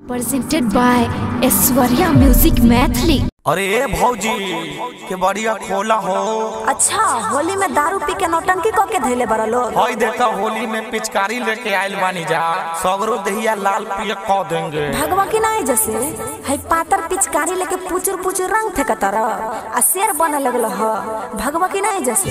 Presented by Aishwarya Music Maithili. अरे भौजी के बढ़िया खोला हो। अच्छा, होली में दारू पी के नौटंकी क के धइले बड़ा लोग। हई देखा होली में पिचकारी लेके आइल बानी जा, सगरो दहिया लाल पियर क देंगे। भगवा की नहीं जैसे हई पातर पिचकारी लेके पुचुर पुचुर रंग फेंकत रह आ शेर बने लगल ह। भगवा की नहीं जैसे।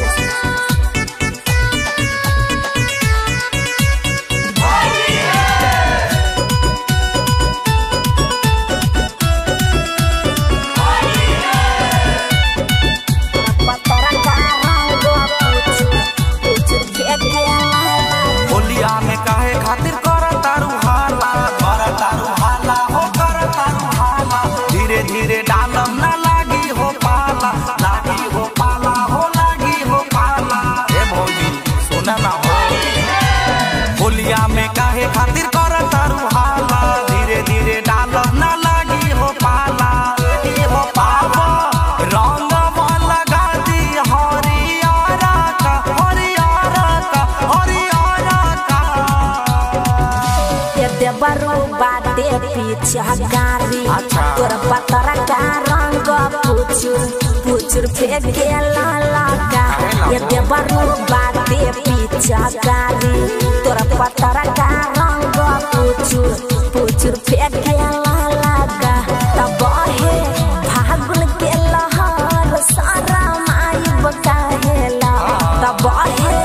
होलिया में काहे खातिर कर तारू हाला, कर तारू हाला हो, कर तारू हाला। धीरे धीरे डालम ना लागी हो पाला, लागी हो पाला हो, लागी हो पाला। ए भौजी सुना ना हो, होलिया में काहे खातिर कर तारू हाला, धीरे धीरे डालम ना लागी हो पाला, लागी हो पावा। रंग लगा दी हरियारा का, हरियारा का, हरियारा का। देवरो बाटे पीछा गारी तोर पतरा का रंग पुचुर पुचुर फेंके लाला का। ये देवरो बाटे पीछा गारी तोर पतरा का रंग पुचुर पुचुर फेंके लाला का। तब हे फागुन के लहर सारा माई बकाहेला। तब हे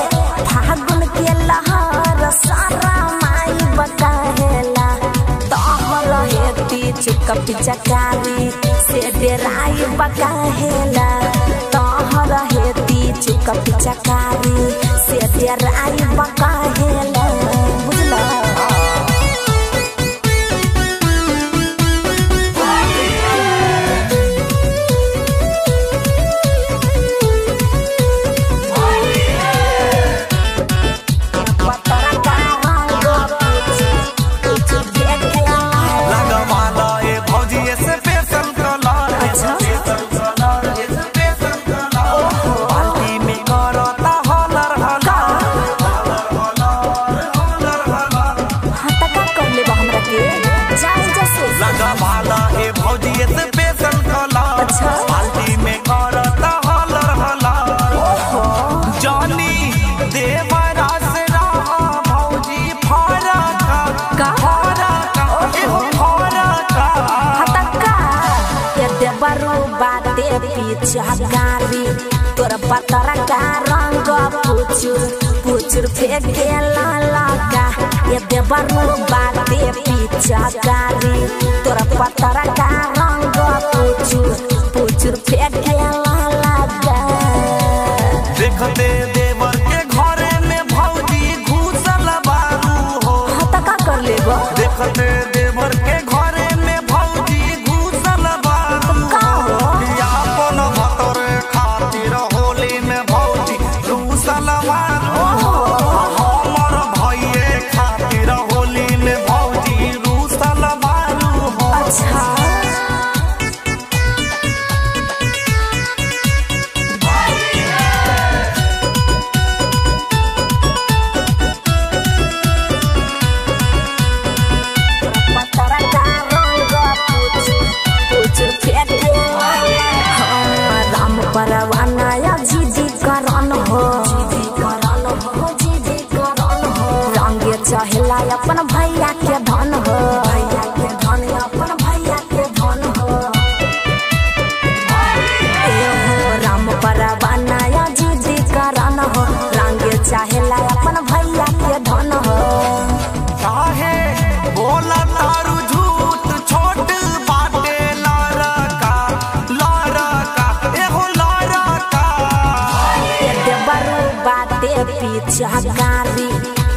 फागुन के लहर सारा माई बकाहेला। तोहर हेती चुक पिचकारी से डेराई बकाहेला। तोहर हेती चुक पिचकारी से डेराई बकाहेला। बुझला? बाल्टी में करता हलर हलर। जानी देवरा से रहा भौजी फरका, फरका, एहो फरका। हतका ये देवरो बाटे पीछा गारी तोर पतरा का रंग पुचुर पुचुर फेंके लाला का। ये देवरो बाटे पीछा गारी तोर पतरा का रंग पुचुर पुचुर फेंके लाला का। देखते देवर के घरे में भौजी घुसल बारू हो। हतका कर लेबो। देखते देवर के घरे में भौजी घुसल बारू हो। अपन भतर खातिर होली में भौजी घुसल बारू हो। हमर भइये खातिर होली में भौजी रुसल बारू हो। अच्छा, परवाना जीजी करन हो, रंगे चहला अपन भैया के धन हो, भैया के धन, अपन भैया के धन हो। राम परवाना जीजी करन हो, रंगे चहला अपन भैया के धन हो। काहे बोला तारू झूठ छोट बाटे लारा का, लारा का, एहो लारा का। देवरो बाटे पीछा गारी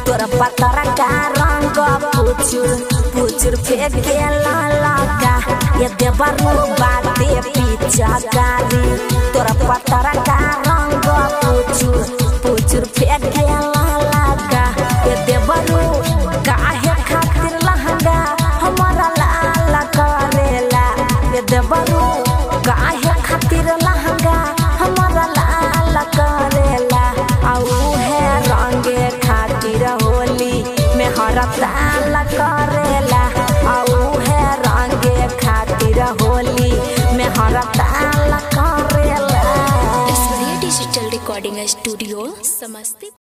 तोर पतरा का रंग पुचुर पुचुर फेंके लाला का। ये देवरो बाटे पीछा गारी तोर पतरा का रंग पुचुर पुचुर फेंके लाला का। ये देवरो काहे खातिर लहंगा हमारा लाला करेला। ये देवरो काहे खातिर लहंगा हमारा लाला करेला। आऊ है रंगे खातिर होली में हरताल करेला। आऊ है हाला करेला। Aishwarya digital recording studio Samastipur.